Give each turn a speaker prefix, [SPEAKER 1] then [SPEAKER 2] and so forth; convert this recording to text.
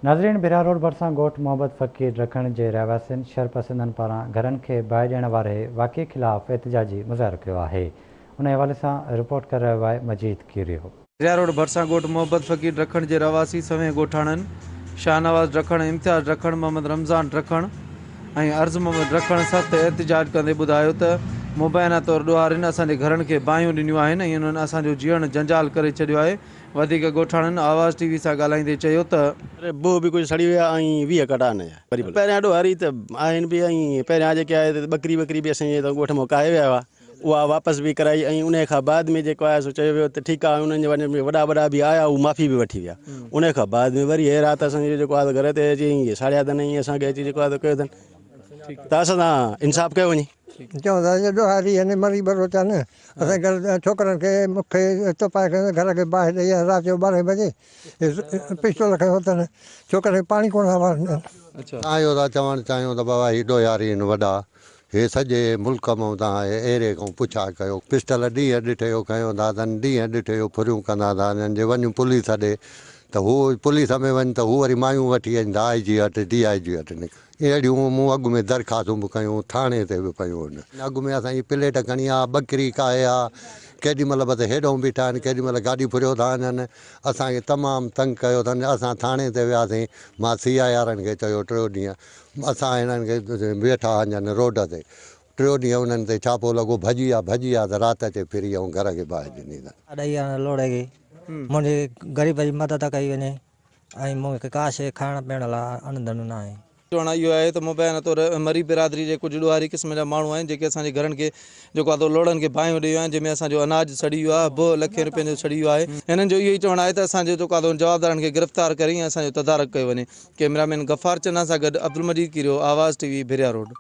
[SPEAKER 1] ناظرين ڀيرا روڊ ڀرسان ڳوٺ محبت فقير ڊکڻ جي رهواسين شرپسندن پاران گهرن کي باهه ڏيڻ واري واقعي خلاف احتجاجي مظاهرو ڪيو آهي ان حوالي سان رپورٽ ڪري رهيو آهي مجيد ڪيريو.
[SPEAKER 2] ڀيرا روڊ ڀرسان ڳوٺ محبت فقير ڊکڻ جي رهواسي سوين ڳوٺاڻن شاهنواز ڊکڻ، امتياز ڊکڻ، محمد رمضان ڊکڻ ۽ عرض محمد ڊکڻ سخت احتجاج ڪندي ٻڌايو ته مبينا طور ڏوهارين اسان جي گهرن کي باهيون ڏنيون آهن ۽ انهن اسان جو جيئڻ جنجال ڪري ڇڏيو آهي وڌيڪ ڳوٺاڻن آواز ٽي وي سان ڳالهائيندي چيو ته.
[SPEAKER 3] اري بوهه به ڪجهه سڙي ويا ۽ 20 ڪٽا نه وري ڀلا. پهريان ڏوهاري ته آهن به ۽ پهريان جيڪي آهي ته ٻڪري ٻڪري به اسان جي هتان ڳوٺ مان ڪاهي ويا هئا اها واپس به ڪرائي ۽ انهي کان بعد ۾ جيڪو آهي سو چيو ويو ته ٺيڪ آهي انهن جي وڃ ۾ وڏا وڏا به آيا هو معافي به وٺي ويا انهي کان بعد ۾ وري هي رات اسان جي جيڪو آهي ته گهر تي اچي ائين ساڙيا اٿن ۽ اسان کي اچي جيڪو آهي ته ڪيو اٿن ته اسان سان انصاف ڪيو وڃي.
[SPEAKER 4] چون ٿا ته ڏوهاري آهن مري ٻروچ آهن اسان گهر ڇوڪرن کي مون کي تپائي کي گهر کي باهه ڏئي آيا رات جو ٻارهين بجي پسٽول کنيو اٿن ڇوڪرن کي پاڻي ڪونه ٿا وارن ڏين.
[SPEAKER 5] اسان اهو ٿا چوڻ چاهيون ته بابا هي ڏوهياري آهن وڏا هي سڄي ملڪ مان تهان هي ايري کان پڇا ڪيو پسٽل ڏينهن ڏٺي جو کنيو ٿا اٿن ڏينهن ڏٺي جو ڦريون ڪندا ٿا وڃن جي وڃون پوليس ڏي ته هو پوليس ۾ وڃ ته هو وري مايون وٺي اچن ٿا آء جي وٽ ڊي I جي وٽ اهڙيون مون اڳ ۾ درخواستون به ڪيون، ٿاڻي تي به پيون هن. اڳ ۾ اسان جي پليٽ کڻي آ، ٻڪري ڪاهي آ، ڪيڏي مهل بس هيڏئون بيٺا آهن، ڪيڏي مهل گاڏي ڦريو ٿا وڃن، اسان کي تمام تنگ ڪيو اٿن، اسان ٿاڻي تي وياسين، مان سي آء آرن کي چيو ٽيو ڏينهن اسان هنن کي ويٺا هنجن روڊ تي، ٽيو ڏينهن انهن تي ڇاپو لڳو، ڀڄي آ، ڀڄي آ ته رات اچي ڦري ۽ گهر کي باهه ڏني اٿن.
[SPEAKER 6] ڏئي آ لوڙهي کي منهنجي غريب جي مدد ڪئي وڃي. ۽ مون کي ڪا شيء کائڻ پيئڻ لاء ان ڌن ناهي.
[SPEAKER 2] چوڻ اهو آهي ته مبينا طور مري برادري جي ڪجهه ڏوهاري قسم جا ماڻهو آهن جيڪي اسان جي گهرن کي جيڪو آهي سو لوڙهن کي باهيون ڏئي ويا آهن جنهن ۾ اسان جو اناج سڙي ويو آهي به لکين روپين جو سڙي ويو آهي هنن جو اهو ئي چوڻ آهي ته اسان جو جيڪو آهي سو جوابدارن کي گرفتار ڪري ۽ اسان جو تدارڪ ڪيو وڃي ڪئميرا مين غفار چنا سان گڏ Abdul Majeed Kerio Awaz T V Bhiria road.